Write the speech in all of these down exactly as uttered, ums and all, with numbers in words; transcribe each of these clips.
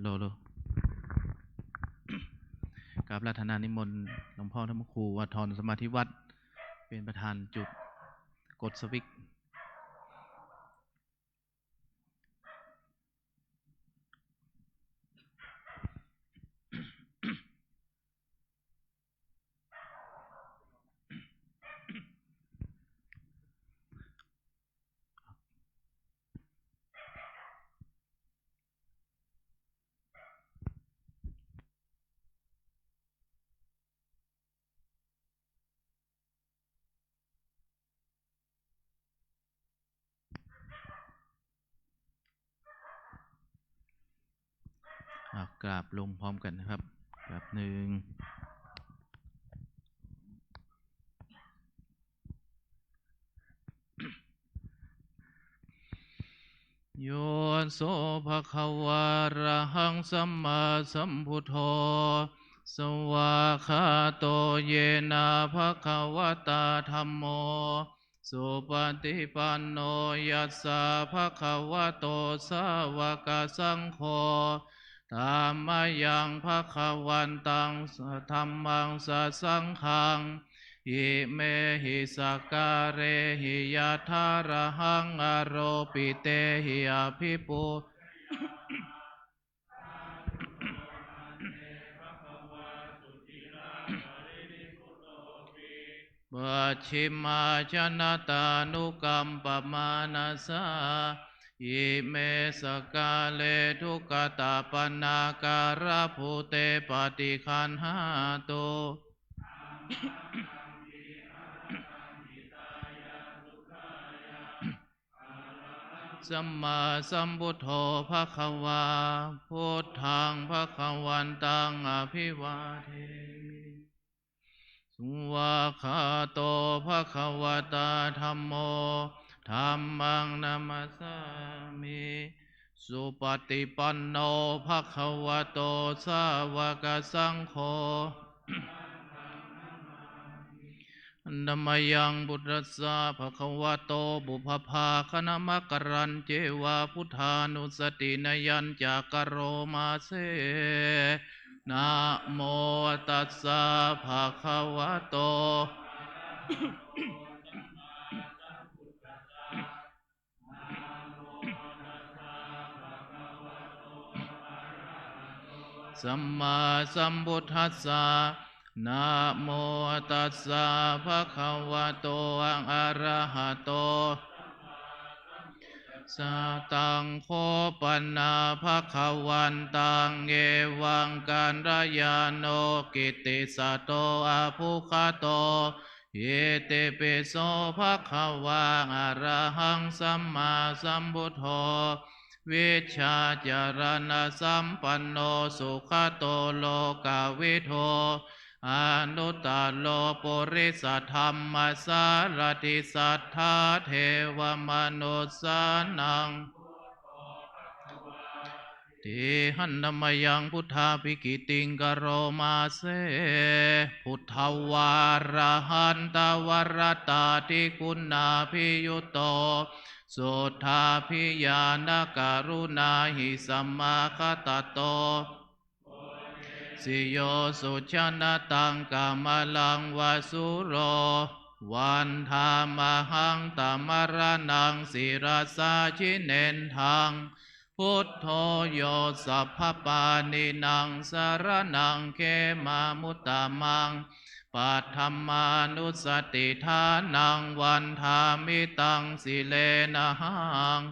โล โล กราบอาราธนานิมนต์หลวงพ่อธรรมครูวาทรสมาธิวัฒน์ เป็นประธานจุดกดสวิตช์ อ่ะ กราบลงพร้อมกันนะครับ กราบหนึ่ง Yo so bhagavā arahaṃ sammāsambuddho, svākkhāto yena bhagavatā dhammo, supaṭipanno yassa bhagavato sāvakasaṅgho, tammayaṃ bhagavantaṃ dhammaṃ sasaṅghaṃ, imehi sakkārehi yathārahaṃ āropitehi abhipū pacchimājanatānukampamānasā, ime sakkāre duggatapaṇṇākārabhūte paṭiggaṇhātu. Sammāsambuddho bhagavā, buddhaṃ bhagavantaṃ abhivādemi. Svākkhāto bhagavatā dhammo, dhammaṃ namassāmi. Supaṭipanno bhagavato sāvakasaṅgho, handa mayaṃ buddhassa bhagavato pubbabhāganamakārañceva buddhānussatinayañca karoma se. Namo tassa bhagavato sammāsambuddhassa. Namo tassa bhagavato arahato. Sataṃ kho pana bhagavantaṃ evaṃ kalyāṇo kittisaddo abbhuggato. Itipi so bhagavā arahaṃ sammāsambuddho, vijjācaraṇasampanno sugato lokavidū, anuttaro purisadammasārathi satthā devamanussānaṃ. Tiṇhanda mayaṃ buddhābhigītiṃ karoma se. Buddhavārahantavaratādiguṇābhiyutto, suddhābhiñāṇakaruṇāhi samāgatatto, sriyo sujanataṃ kamalaṃ va sūro, vandāmahaṃ tamaraṇaṃ sirasā jinendaṃ. Buddho yo sabbapāṇīnaṃ saraṇaṃ khemamuttamaṃ, paṭhamānussatiṭṭhānaṃ vandāmi taṃ sirenahaṃ.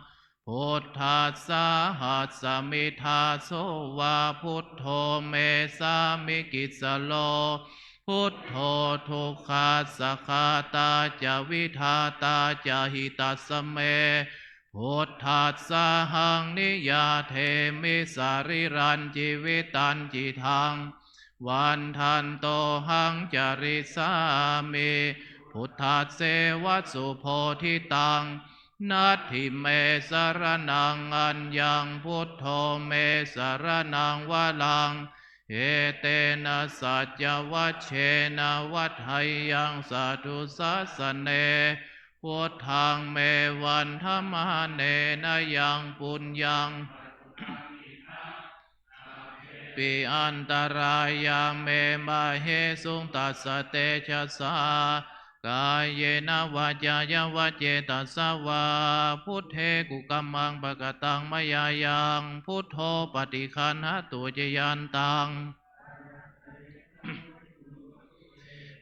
Buddhassāhasmi dāso va, buddho me sāmikissaro, buddho dukkhassa ghātā ca vidhātā ca hitassa me. Buddhassāhaṃ niyyādemi sarīrañjīvitañcidaṃ, vandantohaṃ carissāmi buddhasseva subodhitaṃ. Natthi me saraṇaṃ aññaṃ, buddho me saraṇaṃ varaṃ, etena saccavajjena vaḍḍheyyaṃ satthu sāsane. Buddhaṃ me vandamānena yaṃ puññaṃ pi antarāyā me māhesuṃ tassa tejasā. Kāyena vācāya va cetasā vā, buddhe kukammaṃ pakataṃ mayā yaṃ, buddho paṭiggaṇhatu accayantaṃ.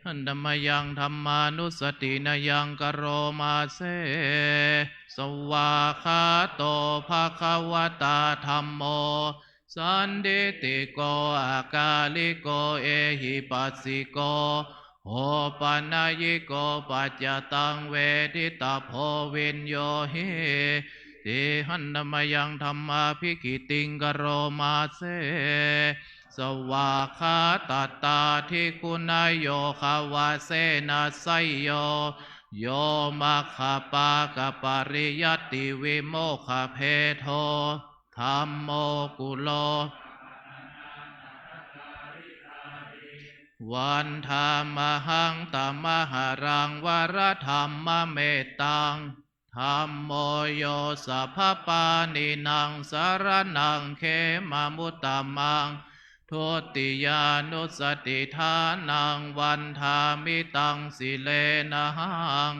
Handa mayaṃ dhammānussatinayaṃ karoma se. Svākkhāto bhagavatā dhammo, sandiṭṭhiko akāliko ehipassiko, opanayiko paccattaṃ veditabbo viññūhīti. Handa mayaṃ dhammābhigītiṃ karoma se. Svākkhātatādiguṇayogavasena seyyo, yo maggapākapariyattivimokkhabhedo, dhammo kulo. Vandāmahaṃ tamaharaṃ varadhammamettaṃ. Dhammo yo sabbapāṇīnaṃ saraṇaṃ khemamuttamaṃ. Dutiyānussatiṭṭhānaṃ vandāmi taṃ sirenahaṃ.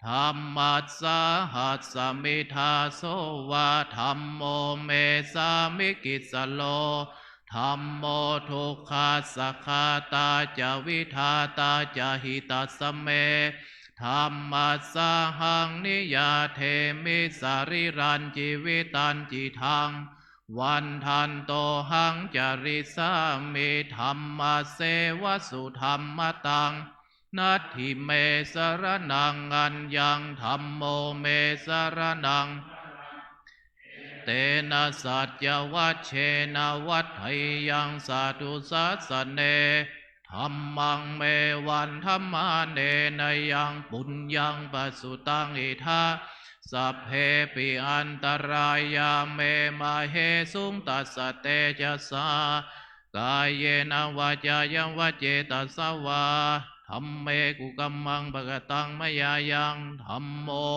Dhammassāhasmi dāso va, dhammo me sāmikissaro. Dhammo dukkhassa ghātā ca vidhātā ca hitassa me. Dhammassahaṃ niyyādemi sarīrañjīvitañcidaṃ. Vandantohaṃ carissāmi dhammasseva sudhammataṃ. Natthi me saraṇaṃ aññaṃ, dhammo me saraṇaṃ. Tena saccavajjena vaḍḍheyyaṃ satthu sāsane. Dhammaṃ me vandamānena yaṃ puññaṃ pasutaṃ idha, sabbepi antarāyā me māhesuṃ tassa tejasā. Kāyena vācāya va cetasā vā, dhamme kukammaṃ pakataṃ mayā yaṃ, dhammo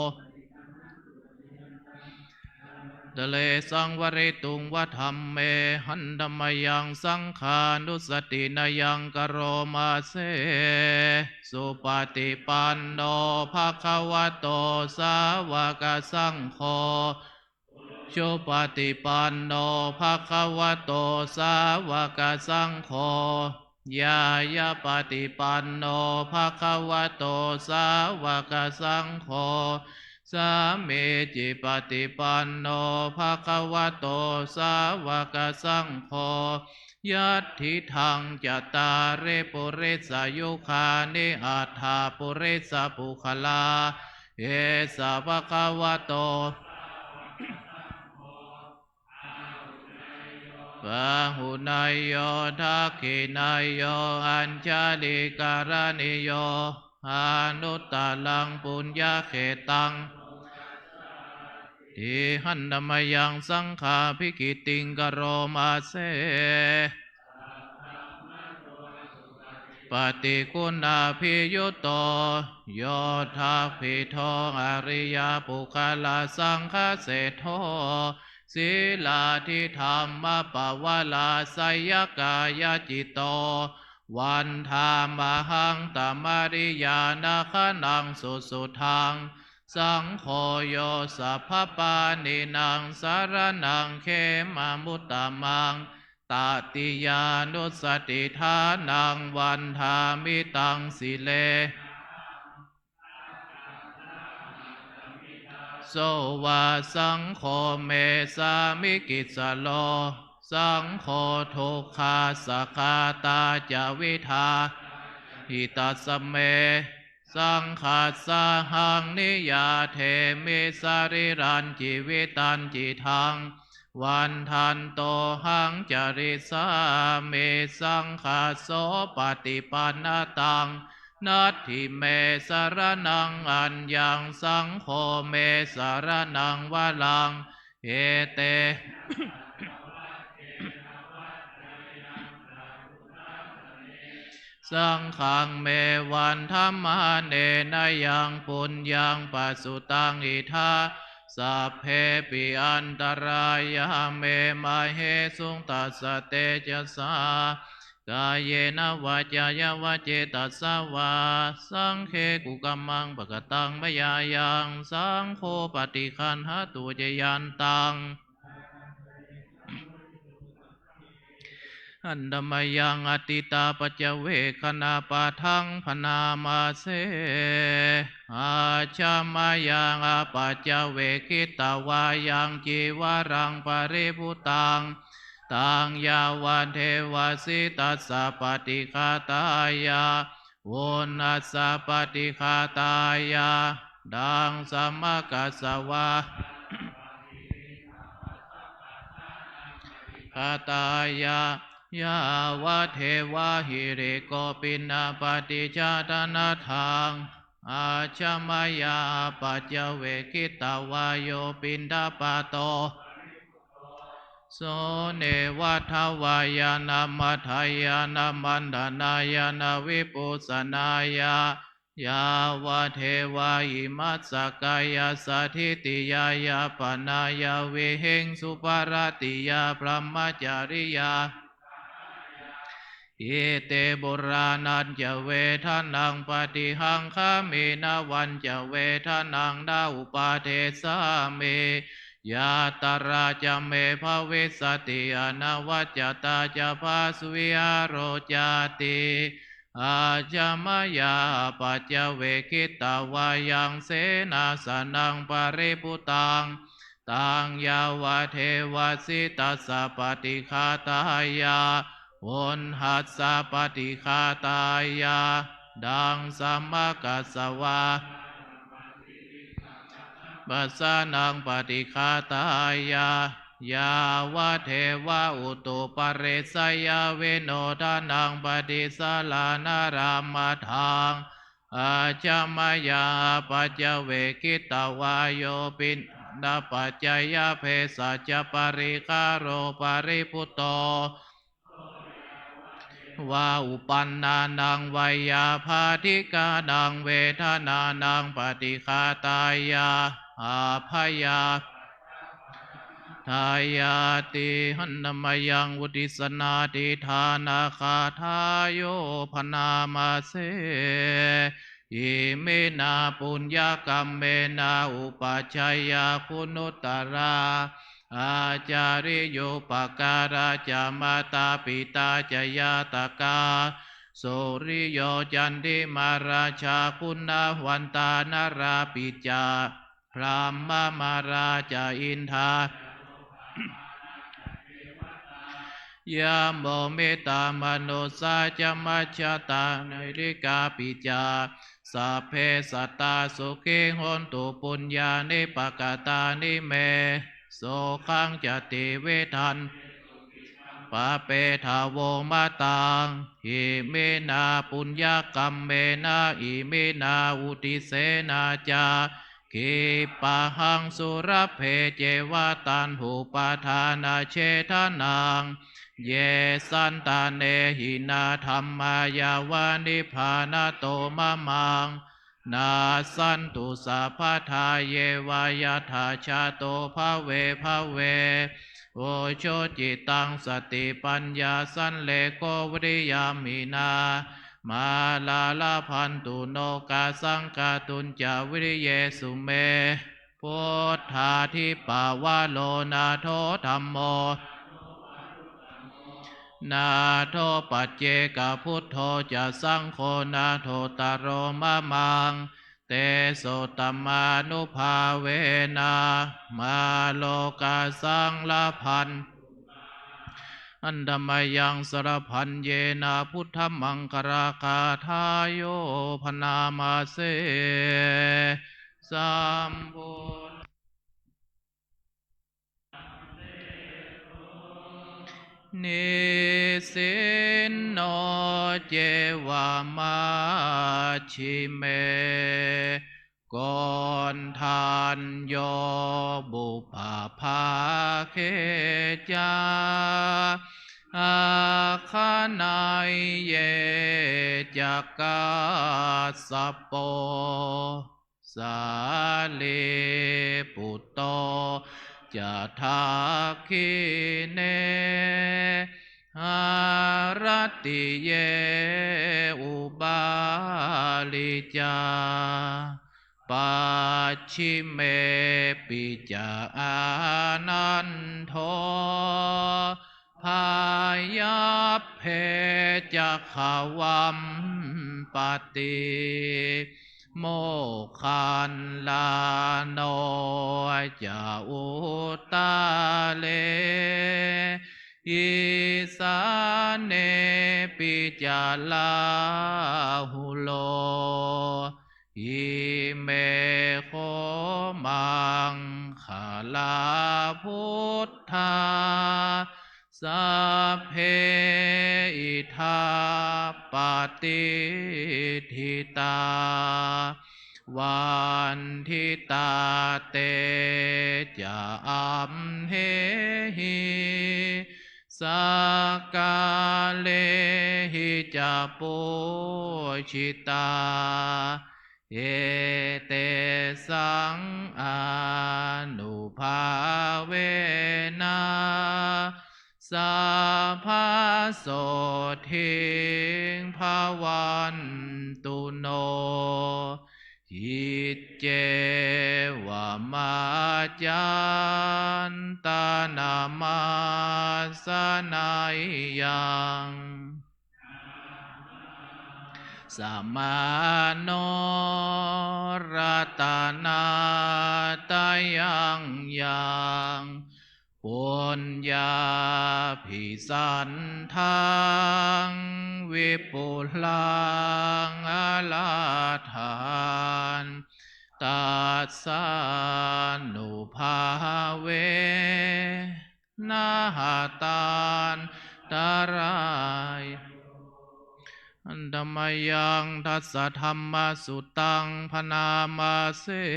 tare saṃvarituṃ va dhamme. Handa mayaṃ saṅghānussatinayaṃ karoma se. Supaṭipanno bhagavato sāvakasaṅgho, ujupaṭipanno bhagavato sāvakasaṅgho, ñāyapaṭipanno bhagavato sāvakasaṅgho, sāmīcipaṭipanno bhagavato sāvakasaṅgho, yadidaṃ cattāri purisayugāni aṭṭha purisapuggalā, esa bhagavato āhuneyyo dakkhiṇeyyo añjalikaraṇīyo anuttaraṃ puññakkhettaṃ. Handa mayaṃ saṅghābhigītiṃ karoma se. Paṭiguṇābhiyutto yoṭṭhabbidho ariyapuggalasaṅghaseṭṭho, sīlādidhammapavarāsayakāyacitto, vandāmahaṃ tamariyāna gaṇaṃ susuddhaṃ. Saṅgho yo sabbapāṇīnaṃ saraṇaṃ khemamuttamaṃ, tatiyānussatiṭṭhānaṃ vandāmi taṃ sire. So va saṅgho me sāmikissaro, saṅgho dukkhassa ghātā ca vidhā hitassa me. Saṅghassāhaṃ niyyādemi sarīrañjīvitañcidaṃ, vandantohaṃ carissāmi saṅghassopaṭipannataṃ. Natthi me saraṇaṃ aññaṃ, saṅgho me saraṇaṃ varaṃ. Ete saṅghaṃ me vandamānena yaṃ puññaṃ pasutaṃ idha, sabbepi antarāyā me māhesuṃ tassa tejasā. Kāyena vācāya va cetasā vā, saṅghe kukammaṃ pakataṃ mayā yaṃ, saṅgho paṭiggaṇhatu accayantaṃ. Handa mayaṃ atītapaccavekkhaṇapāṭhaṃ bhaṇāma se. Ajja mayā apaccavekkhitvā yaṃ cīvaraṃ paribhuttaṃ, taṃ yāvadeva sītassa paṭighātāya, uṇhassa paṭighātāya, taṃ samaggassa vā ghātāya, yāvadeva hirikopinapaṭicchādanatthaṃ. Ajja mayā apaccavekkhitvā yo piṇḍapāto, so neva davāya na madāya na maṇḍanāya na vibhūsanāya, yāvadeva imassa kāyassa ṭhitiyā yāpanāya vihiṃsuparatiyā brahmacariyā. Iti purāṇañca vedanaṃ paṭihaṅkhāmi navañca vedanaṃ na uppādessāmi, yātrā ca me bhavissati anavajjatā ca phāsuvihāro cāti. Ajja mayā apaccavekkhitvā yaṃ senāsanaṃ paribhuttaṃ, taṃ yāvadeva sītassa paṭighātāya, uṇhassa paṭighātāya, taṃ samaggassa vā ssanaṃ paṭighātāya, yāvadeva utuparissayavinodanaṃ paṭisallānārāmatthaṃ. Ajja mayā apaccavekkhitvā yo piṇḍapaccayabbhesajjaparikkhāro paribhutto, vā uppannānaṃ veyyābādhikānaṃ vedanānaṃ paṭighātāya, abhayā tāyāti. Handa mayaṃ uddissanādhiṭṭhānagāthāyo bhaṇāma se. Iminā puññakammena upajjhāyā guṇuttarā, ācariyūpakārā ca mātā pitā ca ñātakā, suriyo candimā rājā guṇavantā narāpi ca, brahmamārā ca indā, yamo mittā manussā ca majjhattā verikāpi ca, sabbe sattā sukhī hontu puññāni pakatāni me, sukhañca tividhaṃ pāpetha vomataṃ. Iminā puññakammena iminā uddisena ca, khippāhaṃ sulabhe ceva taṇhupādānachedanaṃ, ye santāne hinā dhammā yāva nibbānato mamaṃ, nassantu sabbadā yeva yattha jāto bhave bhave. Ujucittaṃ satipaññā sallekho viriyamhinā, mārā labhantu nokāsaṃ kātuñca viriyesu me. Buddhādhipavaro nātho dhammo, nātho paccekabuddho ca saṅgho nāthottaro mamaṃ, tesottamānubhāvena mārokāsaṃ labhan. Handa mayaṃ sarabhaññena buddhamaṅgalagāthāyo bhaṇāma se. Sambuddho nisinno ceva majjhime, koṇḍañño pubbabhāge ca āgaṇeyye ca kassapo sārīputto ca dakkhiṇe, haratiye ubhālijā, pacchimepi ca ānando, byāppeca gavampati. Moggallāno ca uttare, isānepi ca rāhulo, ime kho maṅgalā buddhā, sabbe idha patiṭṭhitā, vanditā te ca amhehi, sakkārehi ca pūjitā, etesaṃ ānubhāvena sabbasotthī bhavantu no. Iccevamakkantanamasaneyyaṃ, samāno ratanattayaṃ yaṃ, puññābhisandaṃ vipulaṃ aladdhaṃ, tassānubhāvena hatantarāyo. Handa mayaṃ dasadhammasutaṃ bhaṇāma se.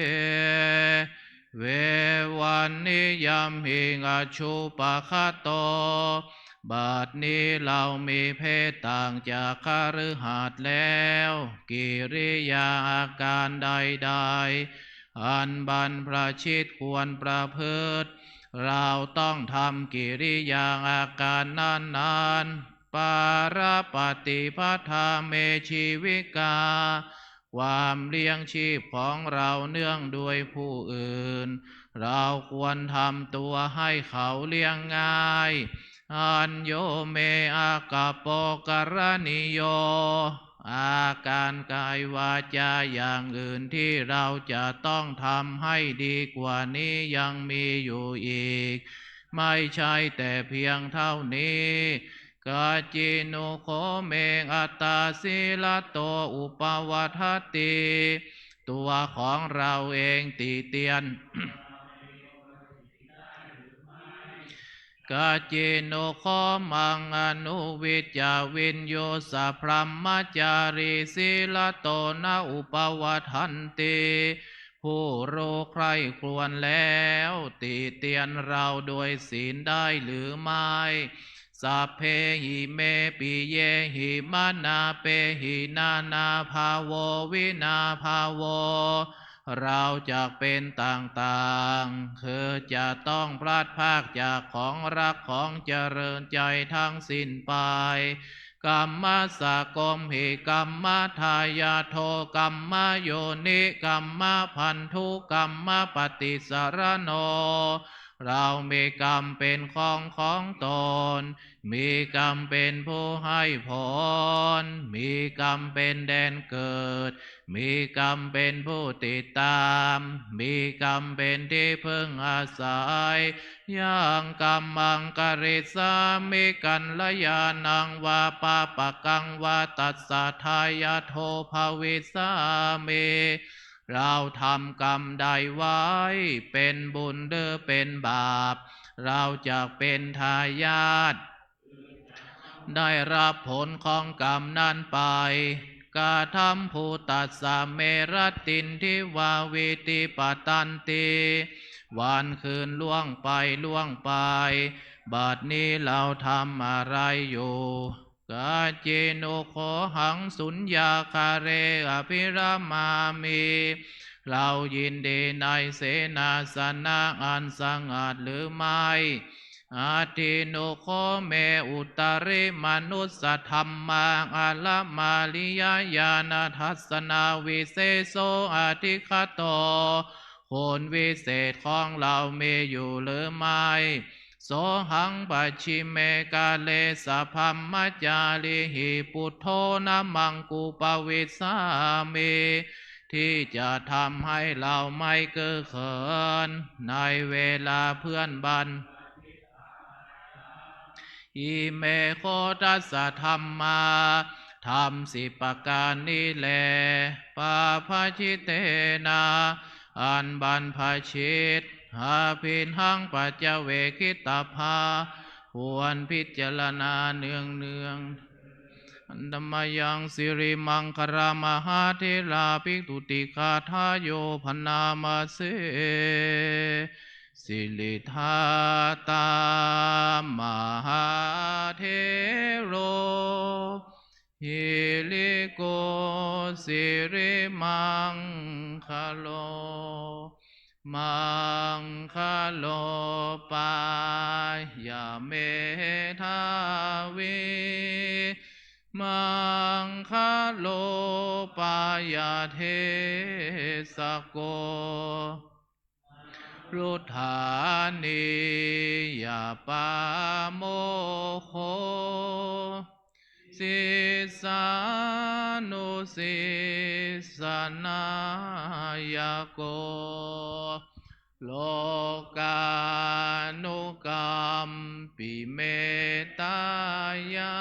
Vevaṇiyamhiṃ acchupakato. บัดนี้เรามีเพศต่างจากคฤหัสถ์แล้ว กิริยาอาการใดๆ อันบรรพชิตควรประพฤติ เราต้องทำกิริยาอาการนั้นๆ Pārapattipadā me jīvikā, ความเลี้ยงชีพของเราเนื่องด้วยผู้อื่น เราควรทำตัวให้เขาเลี้ยงง่าย Añño me āgappo karaṇīyo, อาการกายวาจาอย่างอื่นที่เราจะต้องทำให้ดีกว่านี้ยังมีอยู่อีก ไม่ใช่แต่เพียงเท่านี้ Kacciṃ no kho maṃ attasīlato upavaḍḍhati, ตัวของเราเองติเตียน Kacciṃ no kho maṃ anuvijja viññūhisa brahmacārīsīlato na upavaḍḍhanti, ผู้รู้ใคร่ครวญแล้วติเตียนเราโดยศีลได้หรือไม่ Sabbehi me piyehi manāpehi nānābhāvo vinābhāvo, เราจักเป็นต่างๆ คือจะต้องพลัดพรากจากของรักของเจริญใจทั้งสิ้นไป Kammassakomhi kammadāyādo kammayoni kammabandhu kammapaṭisaraṇo, เรามีกรรมเป็นของของตน มีกรรมเป็นผู้ให้ผล มีกรรมเป็นแดนเกิด มีกรรมเป็นผู้ติดตาม มีกรรมเป็นที่พึ่งอาศัย Yaṃ kammaṃ karissāmi kalyāṇaṃ vā pāpakaṃ vā tassa dāyādo bhavissāmi, เราทำกรรมใดไว้ เป็นบุญหรือเป็นบาป เราจักเป็นทายาท ได้รับผลของกรรมนั้นไป Katambhūtassa me rattindiva vītipattanti, วันคืนล่วงไปล่วงไป บัดนี้เราทำอะไรอยู่ Kacciṃ no kho haṃ suññāgāre abhiramāmi, เรายินดีในเสนาสนะอันสงัดหรือไม่? Atthi no kho me uttari manussadhammaṃ alamariyañāṇadassanaviseso adhigato, คุณวิเศษของเรามีอยู่หรือไม่? Sohaṃ pacchime kāle sabrahmacārihi buddho namaṃ upavissāmi, ที่จะทำให้เราไม่เก้อเขินในเวลาเพื่อนบรร Ime kho dasa dhammā, ธรรมสิบประการนี้แล pāpajitena อันบรรพชิต abhiṇhaṃ paccavekkhitabba ควรพิจารณาเนืองเนือง Handa mayaṃ sirimaṅgalamahātherā bhikkhutittigāthāyo bhaṇāma se. Siriṭṭhatā mahātherā hiriko sirimaṅgalo, maṅgalo pāya medhāvī, maṅgalo pāya desako, anuttaraṃ pāya pāmokho, sissānusisso nāyako, lokānukampi mettāya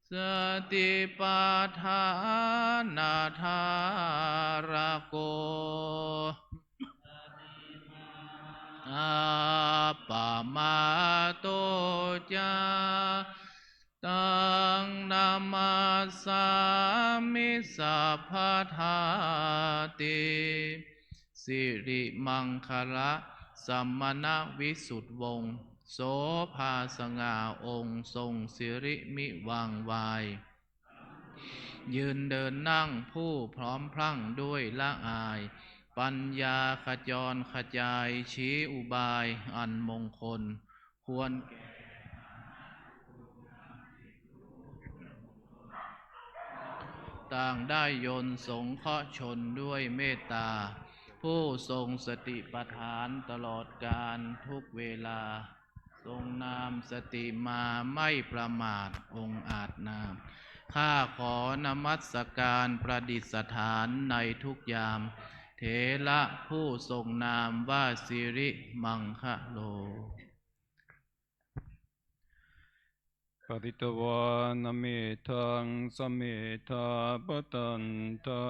satipaṭṭhānadhārako, appamādo ca taṃ namassāmi sabbadā ti. สิริมังคละ สมณวิสุทธิวงศ์ โสภาสง่าองค์ทรงสิริมิวังค์วาย ยืนเดินนั่งผู้พร้อมพรั่งด้วยละอาย ปัญญาขจรขจายชี้อุบายอันมงคล ควรแก่ ต่างได้ยนต์สงเคราะห์ชนด้วยเมตตา ผู้ทรงสติปัฏฐานตลอดกาลทุกเวลา ทรงนามสติมาไม่ประมาทองอาจนาม ข้าขอนมัสการประดิษฐานในทุกยาม เถระผู้ทรงนามว่าสิริมังคโล Pharitvāna mettaṃ samettā bhadantā.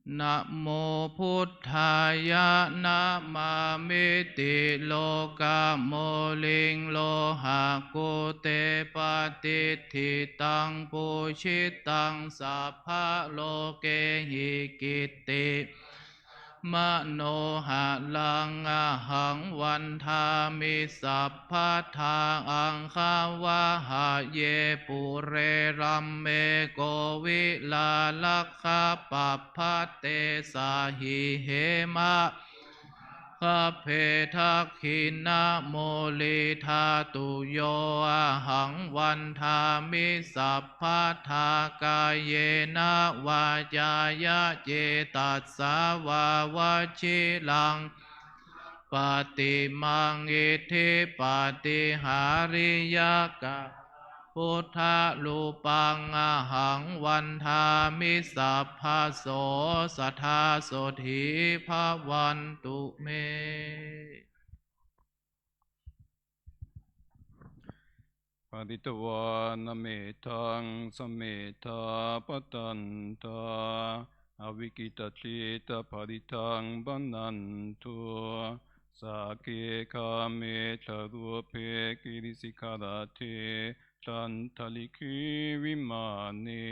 Namo buddhāya, namāmiti lokamuliṃ. Lohakute patiṭṭhitaṃ, pūjitaṃ sabbalokehi, kitti manoharaṃ ahaṃ vandāmi sabbadā. Aṅgavahaye pure rāme, kovilalakkhapabbate, sahihema gabbhe dakkhiṇamūli dhātuyo. Ahaṃ vandāmi sabbadā, kāyena vācāya cetasā vā. Vajiraṃ paṭimaṃ iddhipāti hāriyaka buddharūpaṃ. Ahaṃ vandāmi sabbaso, sadā sotthī bhavantu me. Pharitvāna mettaṃ samettā bhadantā, avikkhittacittā parittaṃ bhaṇantu. Sagge kāme ca rūpe girisikharataṭe cantalikkhe vimāne,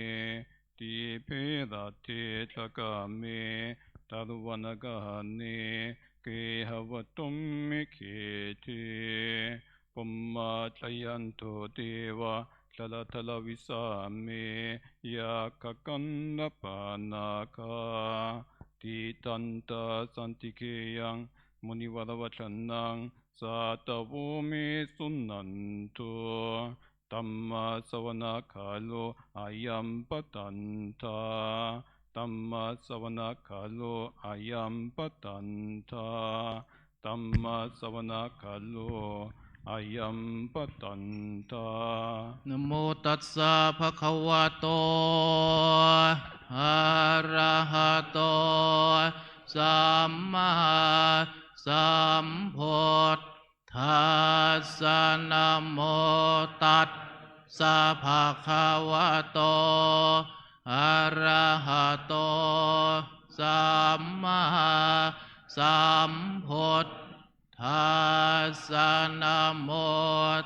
dīpe raṭṭhe ca gāme taruvanagahane gehavatthumhi khette, Brahmā jayanto devā jalathalavisame yakkhagandhabbanāgā tiṭṭhantā santike yaṃ munivaravacanaṃ sādhavo me suṇantu. Dhammassavanakālo ayam bhadantā. Dhammassavanakālo ayam bhadantā. Dhammassavanakālo ayam bhadantā. Namo tassa bhagavato arahato sammāsambuddhassa. Namo tassa bhagavato arahato sammāsambuddhassa. Namo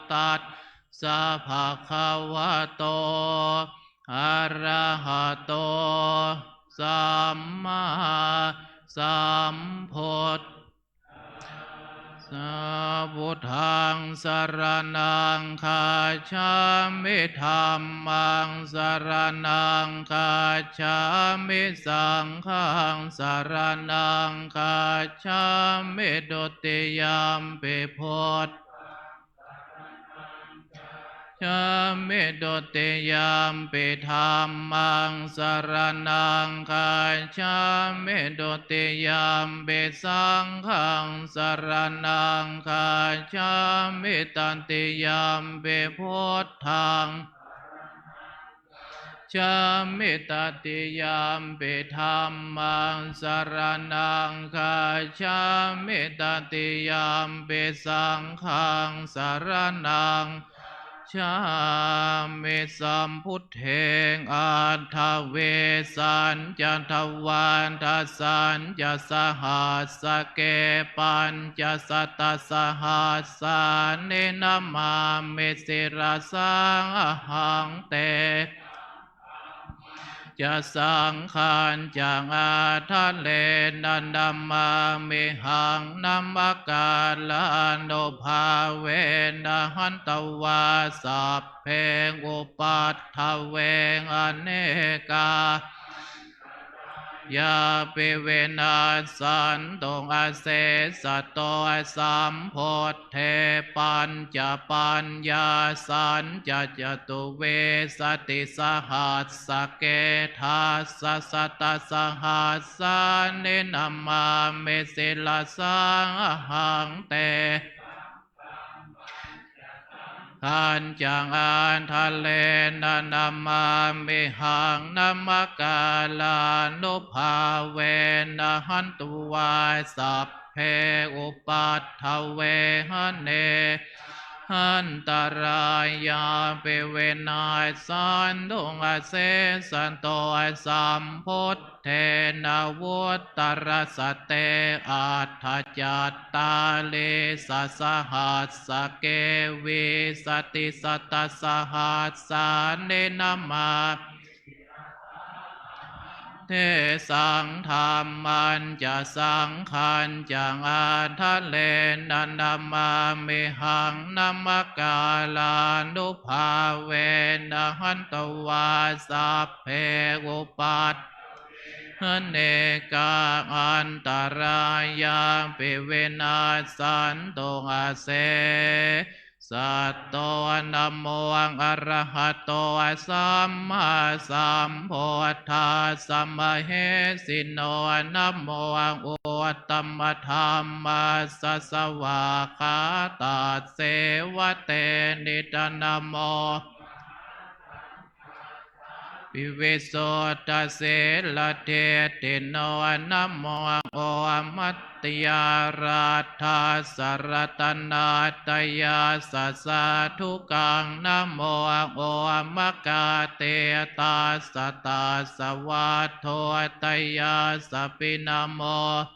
tassa bhagavato arahato sammāsambuddhassa. Buddhaṃ saraṇaṃ gacchāmi. Dhammaṃ saraṇaṃ gacchāmi. Saṅghaṃ saraṇaṃ gacchāmi. Dutiyampi buddhaṃ gacchāmi. Dutiyampi dhammaṃ saraṇaṃ gacchāmi. Dutiyampi saṅghaṃ saraṇaṃ gacchāmi. Tatiyampi buddhaṃ gacchāmi. Tatiyampi dhammaṃ saraṇaṃ gacchāmi. Tatiyampi saṅghaṃ saraṇaṃ gacchāmi. Sambuddhe aṭṭhavīsañca dvādasañca sahassake pañcasatasahassāni namāmi sirasā ahaṃ. Te ca saṅghañca ādarena namāmihaṃ. Namakārānubhāvena hantvā sabbe upaddave anekā yāpi vinassantu asesato. Sambuddhe pañcapaññāsañca catuvīsatisahassake dasasatasahassāni namāmi sirasā ahaṃ. Te saṅghañca ādarena namāmihaṃ. Namakārānubhāvena hantvā sabbe upaddave anekā antarāyāpi vinassantu asesato. Sambuddhe navuttarasate aṭṭhacattāḷīsasahassake vīsatisatasahassāni namāmi tesaṃ. Dhammañca saṅghañca ādarena namāmihaṃ. Namakārānubhāvena hantvā sabbe upaddave anekā antarāyāpi vinassantu ase sato. Namo arahato sammāsambuddhassa mahesino. Namo uttamadhammassa svākkhātasseva tenidha. Namo visuddhasīladiṭṭhino. Namo omakātītassa sādhukaṃ. Namo omakātītassa tassa vatthuttayassapi. Namo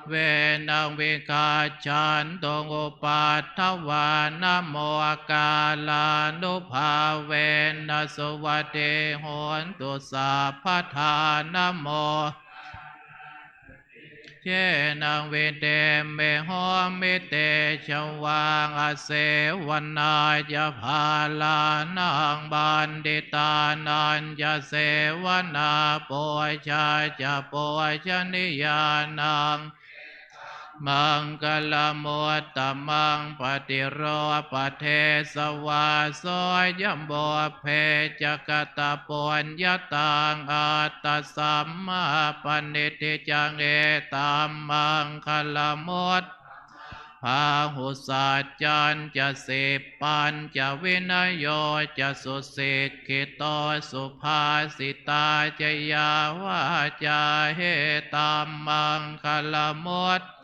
vena vigacchantu upaddavā. Namokārānubhāvena suvatthi hotu sabbadā. Namo yena vidhimhi homi tejavā. Asevanā ca bālānaṃ paṇḍitānañca sevanā, pūjā ca pūjanīyānaṃ maṅgalamuttamaṃ. Paṭirūpadesavāso ca pubbe ca katapuññatā, attasammāpaṇidhi ca etammaṅgalamuttamaṃ. Bāhusaccañca sippañca vinayo ca susikkhito, subhāsitā ca yā vācā etammaṅgalamuttamaṃ.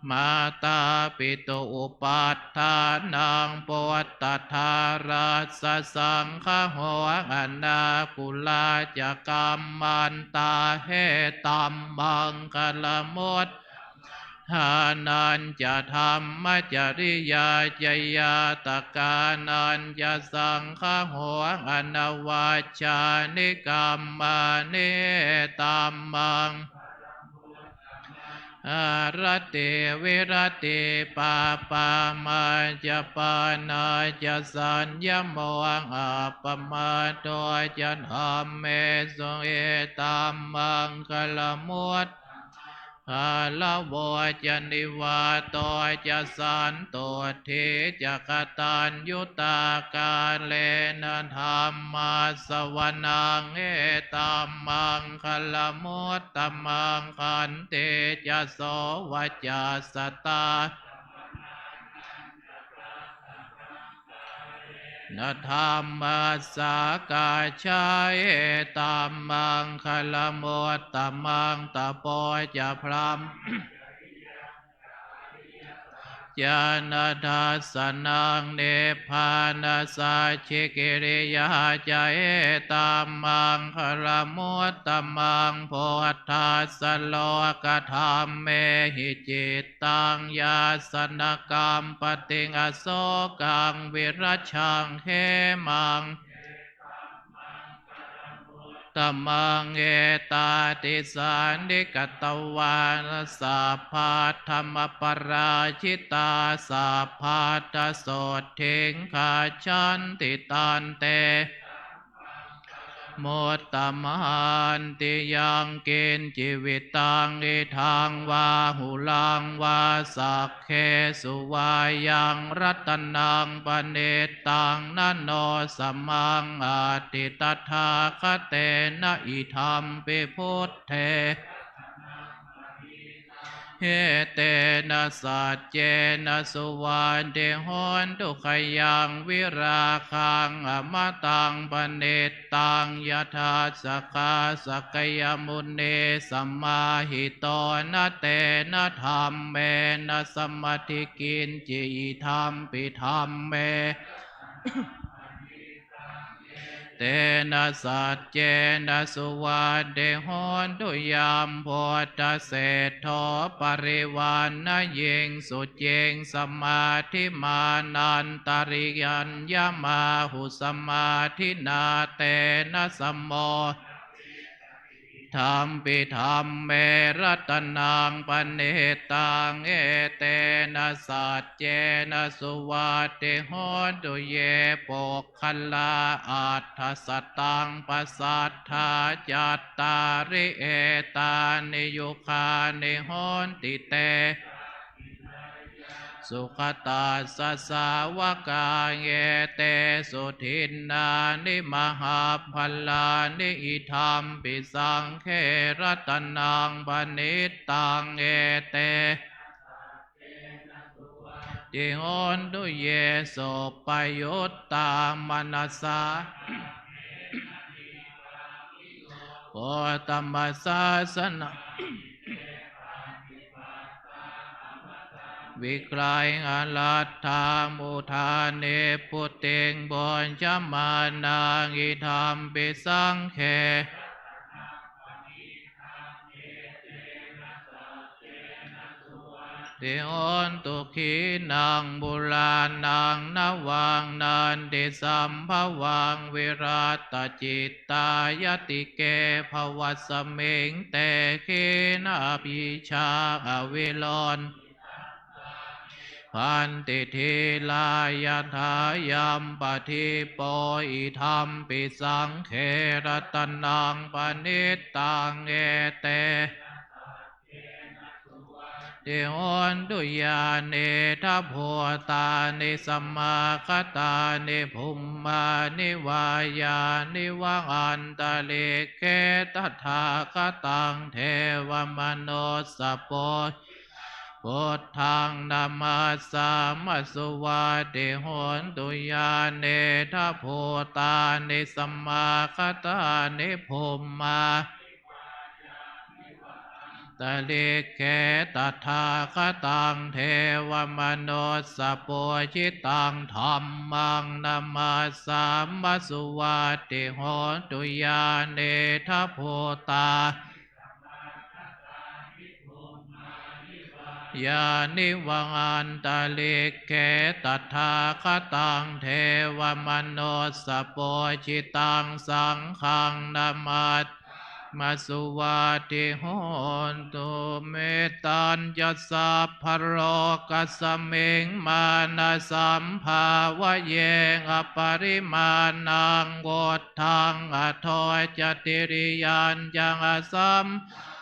Mātāpituupaṭṭhānaṃ puttadārassa saṅgaho, anākulā ca kammantā etammaṅgalamuttamaṃ. Dānañca dhammacariyā ca ñātakānañca saṅgaho, anavajjāni kammāni etammaṅ. Āratī viratī pāpā majjapānā ca saññamo, appamādo ca dhammesu etammaṅgalamut. Gāravo ca nivāto ca santuṭṭhī ca kataññutā, kālena dhammassavanaṃ etammaṅgalamuttamaṃ. Khantī ca sovacassatā na dhammasākacchā etammaṅgalamuttamaṃ. Tapo ca brahmacariyaṃ ca dānadassanaṃ nibbānasacchikiriyā ca etammaṅgalamuttamaṃ. Phuṭṭhassa lokadhammehi cit taṃ yassa na kampati asokaṃ virajaṃ khemaṃ. Tamaṃ etādisāni katvāna sabbatthamaparājitā sabbattha sotthiṃ gacchanti tante muttamanti. Yaṅkiñci vittaṃ idha vā huraṃ vā saggesu vā yaṃ ratanaṃ paṇītaṃ na no samaṃ atthi tathāgatena idampi buddhe etena saccena suvatthi hotu. Khayaṃ virāgaṃ amataṃ paṇītaṃ yadajjhagā sakyamunī samāhito na tena dhammena samatthi kiñci idampi dhamme tena saccena suvatthi hotu. Yam buddhaseṭṭho parivaṇṇayī suciṃ samādhimānantariyāyamāhu samādhinā tena samo idampi dhamme ratanaṃ paṇītaṃ etena saccena suvatthi hotu. Ye puggalā aṭṭha sataṃ pasatthā cattāri etāni yugāni honti te sugatassa sāvakā etesu dinnāni mahapphalāni idampi saṅghe ratanaṃ paṇītaṃ etena saccena suvatthi hotu. Ye suppayuttā manasā uttamasāsanā vigrahā laddhā mudhā nibbutiṃ bhuñjamānā idampi saṅghe Ti hotu khīṇaṃ purāṇaṃ navaṃ natthi sambhavaṃ, virattacittāyatike bhavasmiṃ te khīṇabījā avirūḷhitā nibbanti dhīrā yathāyampadīpo. Idampi saṅghe ratanaṃ paṇītaṃ, etena saccena suvatthi hotu. Yānīdha bhūtāni samāgatāni bhummāni vā yāni va antalikkhe, tathāgataṃ devamanussapūjitaṃ buddhaṃ namassāma suvatthi hotu. Yānīdha bhūtāni samāgatāni bhummāni vā yāni va antalikkhe, tathāgataṃ devamanussapūjitaṃ dhammaṃ namassāma suvatthi hotu. Yānīdha bhūtāni yāni va antalikkhe, tathāgataṃ devamanussapūjitaṃ saṅghaṃ namassāma suvatthi hotu. Mettañca sabbalokasmiṃ mānasambhāvaye aparimāṇaṃ, uddhaṃ adho ca tiriyañca asambādhaṃ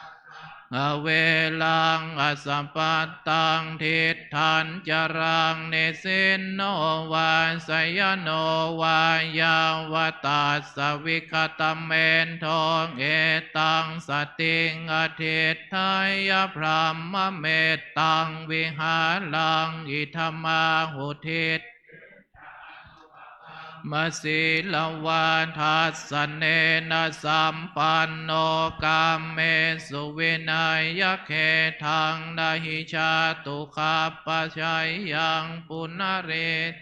averaṃ asapattaṃ. Tiṭṭhañcaraṃ nisinno vā sayāno vā yāvatassa vigatamiddho, etaṃ satiṃ adhiṭṭheyya brahmametaṃ vihāraṃ idhamāhu. Diṭṭhanupagamma sīlavā dassanena sampanno, kāmesu vineyya gedhaṃ, na hi jātu gabbhaseyyaṃ punaretīti.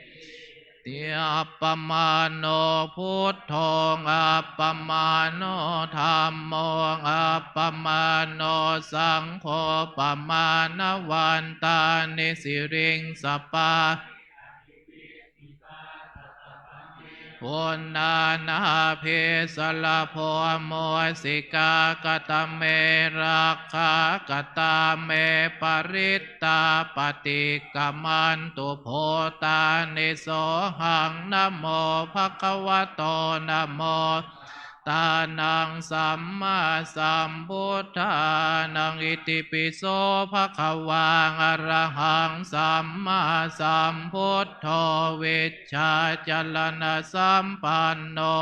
Appamāṇo buddho, appamāṇo dhammo, appamāṇo saṅgho, pamāṇavantāni siriṃsapāni, puṇṇānābhī sarabū mūsikā. Katā me rakkhā, katā me parittā, paṭikkamantu bhūtāni, sohaṃ namo bhagavato, namo tānaṃ sammāsambuddhānaṃ. Itipi so bhagavā arahaṃ sammāsambuddho vijjācaraṇasampanno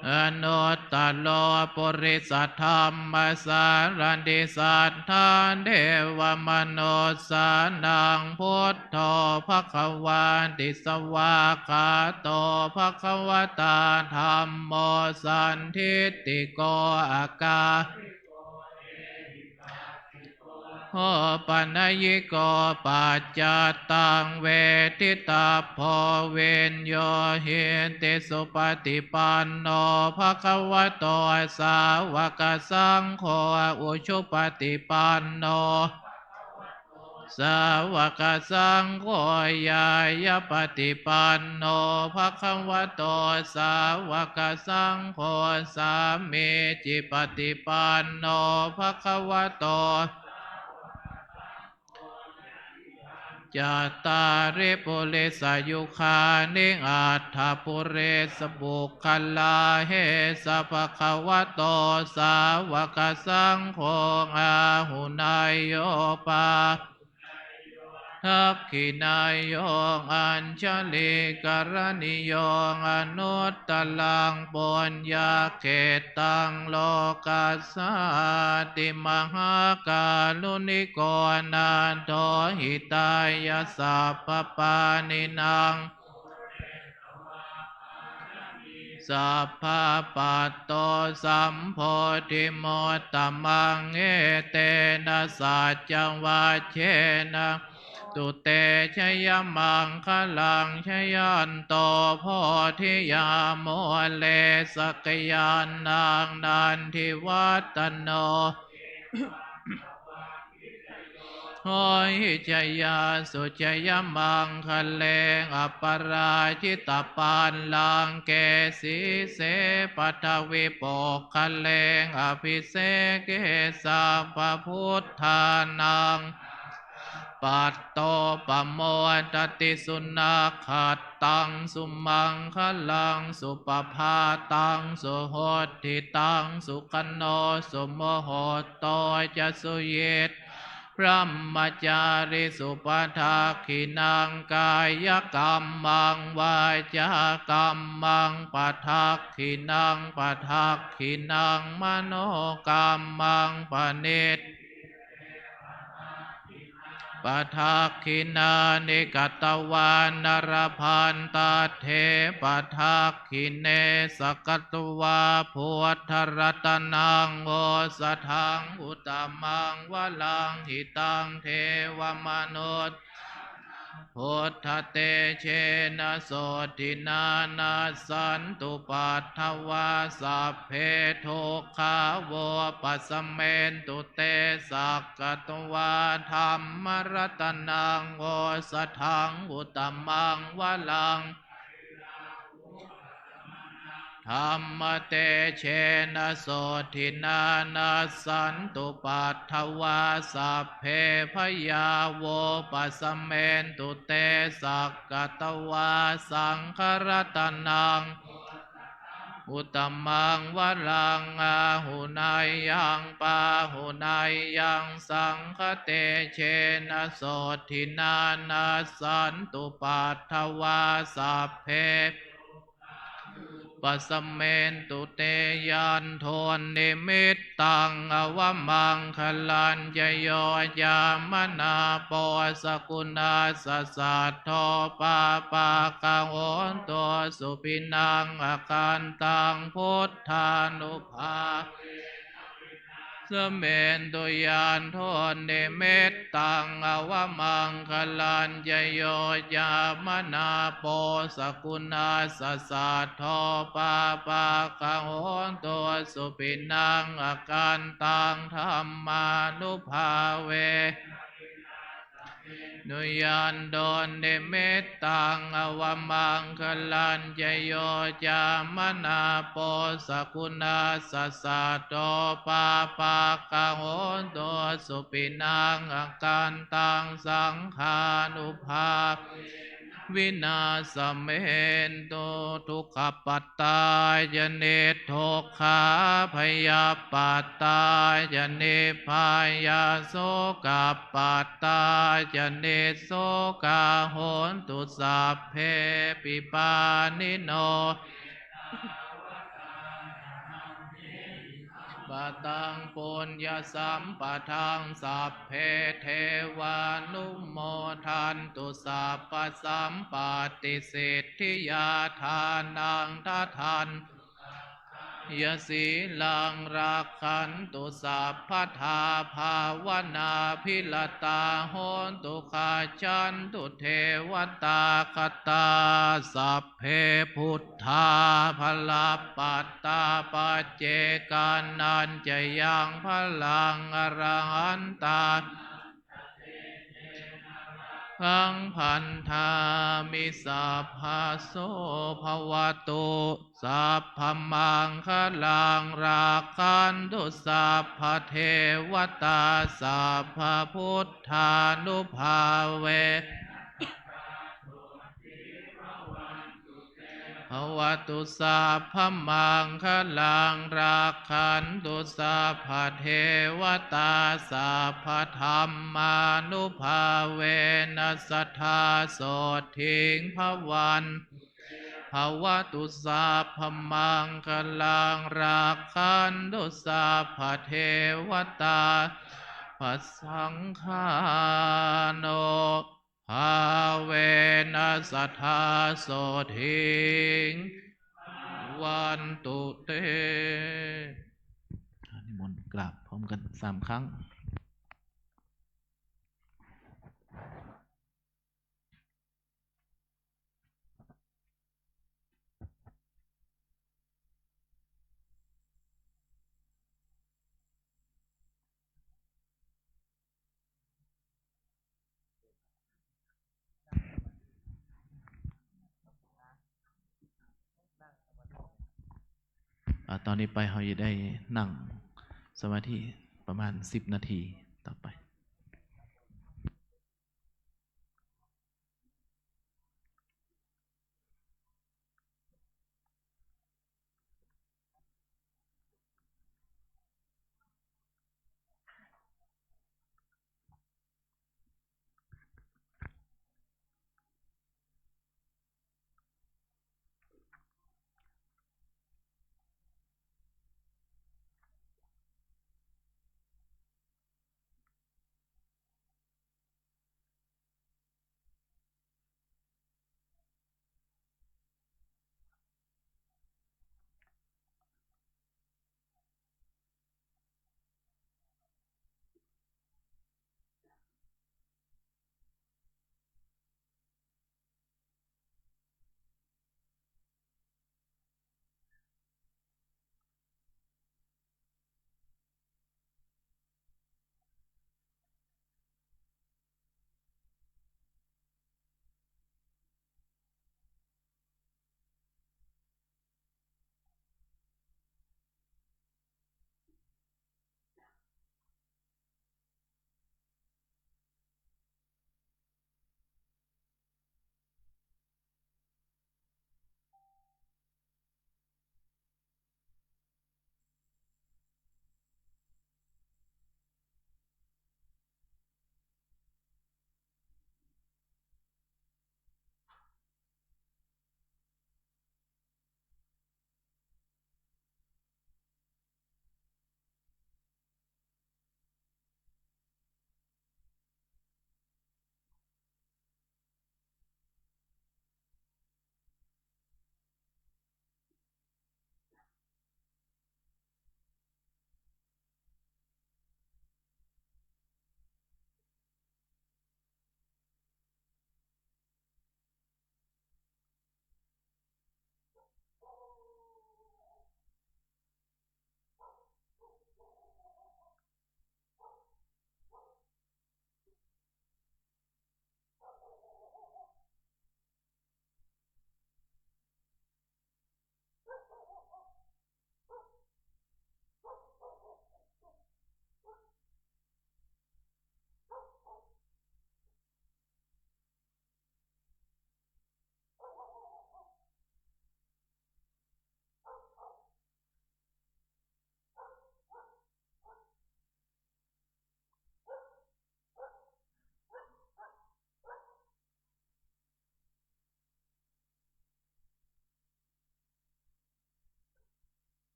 anuttaro purisadammasārathi satthā devamanussānaṃ buddho bhagavāti. Svākkhāto bhagavatā dhammo sandiṭṭhiko akā opanayiko paccattaṃ veditabbo viññūhīti. Supaṭipanno bhagavato sāvakasaṅgho, ujupaṭipanno sāvakasaṅgho, ñāyapaṭipanno bhagavato sāvakasaṅgho, sāmīcipaṭipanno bhagavato cattāri purisayugāni aṭṭha purisapuggalā, esa bhagavato sāvakasaṅgho, āhuneyyo pāhuneyyo dakkhiṇeyyo añjalikaraṇīyo, anuttaraṃ puññakkhettaṃ lokassāti. Mahākāruṇiko nātho hitāya sabbapāṇinaṃ, sabbā patto sambodhimuttamaṃ, etena saccavajjena hotu te jayamaṅgalaṃ. Jayanto bodhiyā mūle sakyānaṃ nandivaḍḍhano, Hohi jayassu jayamaṅgale, aparājitapallaṅke, sīse paṭhavipokkhare, abhiseke sabbabuddhānaṃ, aggappatto pamodati. Sunakkhattaṃ sumaṅgalaṃ, supabhātaṃ suhuṭṭhitaṃ, sukhaṇo sumuhutto ca, suyiṭṭhaṃ brahmacārisu. Padakkhiṇaṃ kāyakammaṃ, vācākammaṃ padakkhiṇaṃ, padakkhiṇaṃ manokammaṃ, paṇidhi padakkhiṇāni katvāna, labhantatthe padakkhiṇe. Sakkatvā buddharatanaṃ, osathaṃ uttamaṃ varaṃ, hitaṃ devamanussānaṃ, buddhatejena sotthinā, nassantupaddavā sabbe, dukkhā vūpasamentu te. Sakkatvā dhammaratanaṃ, osathaṃ uttamaṃ varaṃ, dhammatejena sotthinā, nassantupaddavā sabbe, bhayā vūpasamentu te. Sakkatvā saṅgharatanaṃ, uttamaṃ varaṃ, āhuneyyaṃ pāhuneyyaṃ, saṅghatejena sotthinā, nassantupaddavā sabbe, dukkhā vūpasamentu te. Yandunnimittaṃ avamaṅgalañca, yo cāmanāpo sakuṇassa saddo, pāpaggaho dussupinaṃ akantaṃ, buddhānubhāvena vināsamentu. Yandunnimittaṃ avamaṅgalañca, yo cāmanāpo sakuṇassa saddo, pāpaggaho dussupinaṃ akantaṃ, dhammānubhāvena vināsamentu. Yandunnimittaṃ avamaṅgalañca, yo cāmanāpo sakuṇassa saddo, pāpaggaho dussupinaṃ akantaṃ, saṅghānubhāvena vināsamentu. Dukkhappat tā ca niddukkhā, bhayappattā ca nibbhayā, sokappattā ca nissokā, hontu sabbepi pāṇino. Padaṃ puññasampadaṃ, sabbe devānumodantu, sabbasampattisiddhiyā. Dānaṃ dadantu saddhāya, sīlaṃ rakkhantu sabbadā, bhāvanābhiratā hontu, gacchantu devatāgatā. Sabbe buddhā balappattā, paccekānañca yaṃ balaṃ, arahantā rakkhaṃ bandhāmi sabbaso. Bhavatu sabbamaṅgalaṃ, rakkhantu sabbadevatā, sabbabuddhānubhāvena sadā sotthī bhavantu te. Bhavatu sabbamaṅgalaṃ, rakkhantu sabbadevatā, sabbadhammānubhāvena sadā sotthī bhavantu te. Bhavatu sabbamaṅgalaṃ, rakkhantu sabbadevatā, sabbasaṅghānu- bhāvena sadā sotthī bhavantu te. นิมนต์กราบพร้อมกันสามครั้ง อ่า ตอนนี้ไปเฮาจะได้นั่งสมาธิประมาณสิบนาทีต่อไป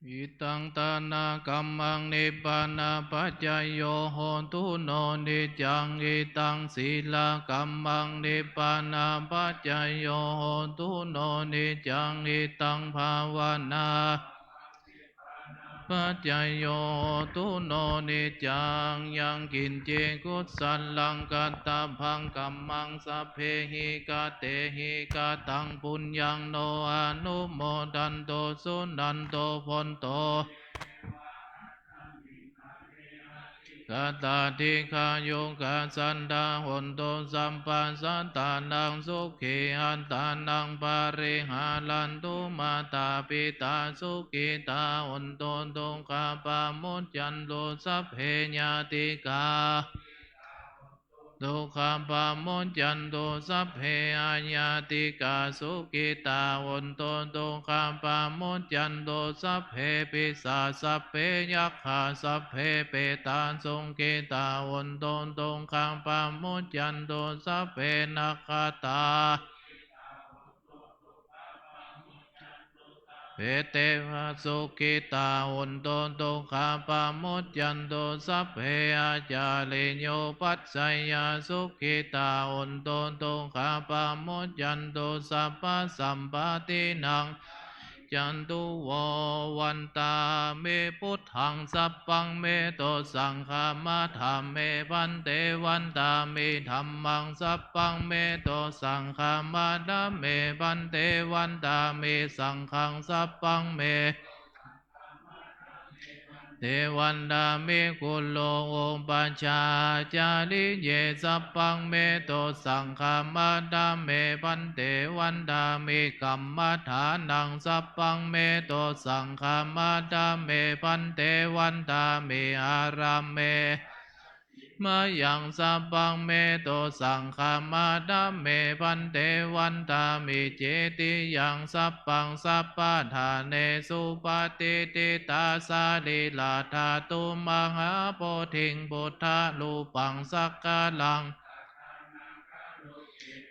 Idaṃ dānakammaṃ nibbānapaccayo hotu no niccaṃ. Idaṃ sīlakammaṃ nibbānapaccayo hotu no niccaṃ. Idaṃ bhāvanā paccayo hotu no niccaṃ. Yaṃ kiñci kusalaṃ katabbaṃ kammaṃ sabbehi katehi kataṃ puññaṃ no anumodantu suṇantu bhonto. Gatā dīghāyukā sadā hontu sabbasattānaṃ sukhī attānaṃ pariharantu. Mātā pitā sukhitā hontu dukkhā pamuccantu sabbe ñātikā dukkhā pamuccantu sabbe aññātikā sukhitā hontu dukkhā pamuccantu sabbe pisā sabbe yakkhā sabbe petā sukhitā hontu dukkhā pamuccantu sabbe nakkhattā sabbe devā sukhitā hontu dukkhā pamuccantu sabbe ācariyupajjhāyā sukhitā hontu dukkhā pamuccantu sabbasampattīnaṃ cantu vo. Vandāmi buddhaṃ sabbaṃ me dossaṃ khamatha me bhante. Vandāmi dhammaṃ sabbaṃ me dossaṃ khamatha me bhante. Vandāmi saṅghaṃ sabbaṃ me te vandāmi guru upajjhāyācariye sabbaṃ me dossaṃ khamatha me bhante. Vandāmi kammaṭṭhānaṃ sabbaṃ me dossaṃ khamatha me bhante. Vandāmi ārāme mayaṃ sabbaṃ me dossaṃ khamatha me bhante. Vandāmi cetiyaṃ sabbaṃ sabbaṭṭhānesu patiṭṭhitā sarīradhātu mahābodhiṃ buddharūpaṃ sakalaṃ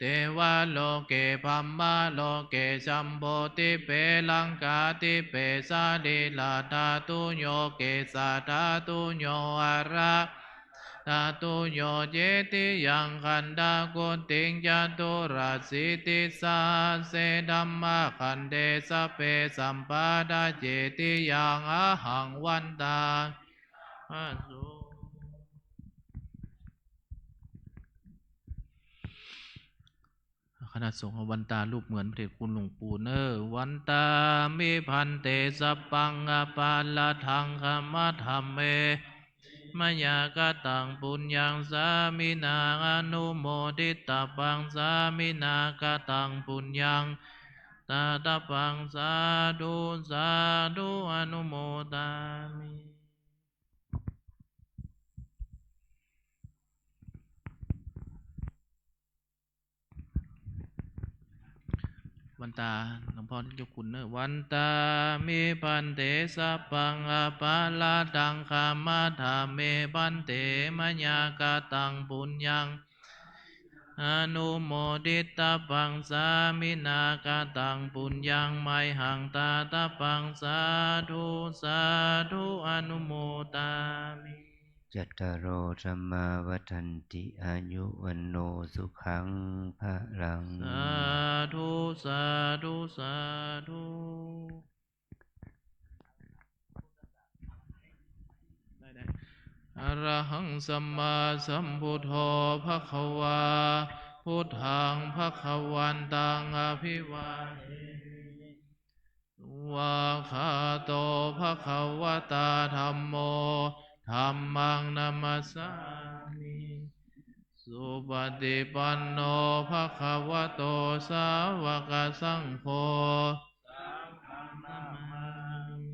devaloke brahmaloke jambudīpe laṅkādīpe sarīradhātuyo kesādhātuyo ara dhātuyo cetiyaṃ gandhakuṭiṃ caturāsītisahasse dhammakkhandhe sabbe sambuddhacetiyaṃ ahaṃ vandāmi. คณะสงฆ์ วันตารูปเหมือนพระเดชคุณหลวงปู่เนอ Vandāmi bhante sabbaṃ aparādhaṃ khamatha me. Mayā kataṃ puññaṃ sāminā anumoditabbaṃ, sāminā kataṃ puññaṃ dātabbaṃ, sādhu sādhu anumodāmi. วันตาหลวงพ่อเจ้าคุณเนอะ Vandāmi bhante sabbaṃ aparādhaṃ khamatha me bhante, mayā kataṃ puññaṃ anumoditabbaṃ, sāminā kataṃ puññaṃ mayhaṃ dātabbaṃ, sādhu sādhu anumodāmi. Cattāro dhammā vaḍḍhanti, āyu vaṇṇo sukhaṃ balaṃ. Sādhu sādhu sādhu. Arahaṃ sammāsambuddho bhagavā, buddhaṃ bhagavantaṃ abhivādemi. Svākkhāto bhagavatā dhammo, dhammaṃ namassāmi. Supaṭipanno bhagavato sāvakasaṅgho, saṅghaṃ namāmi.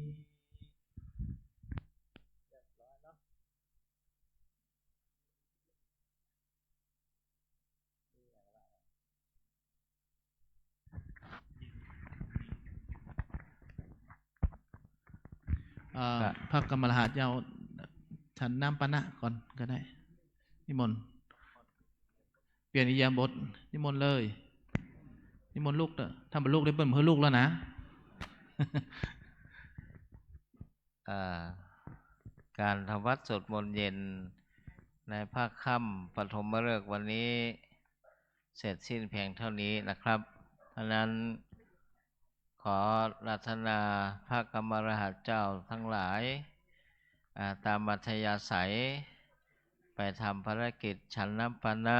เอ่อ ครับ พระกรรมลาหะเจ้า ฉันน้ำปานะก่อนก็ได้ นิมนต์ เปลี่ยนอิริยาบถ นิมนต์เลย นิมนต์ลุกเถอะ ถ้าบ่ลุกได้เปิ้นบ่หื้อลุกแล้วนะ เอ่อ การทำวัตรสวดมนต์เย็นในภาคค่ำปฐมฤกษ์วันนี้ เสร็จสิ้นเพียงเท่านี้นะครับ เพราะฉะนั้น ขออาราธนาพระกรรมรหัสเจ้าทั้งหลาย อ่า ตามอัธยาศัย ไปทำภารกิจฉันน้ำปานะ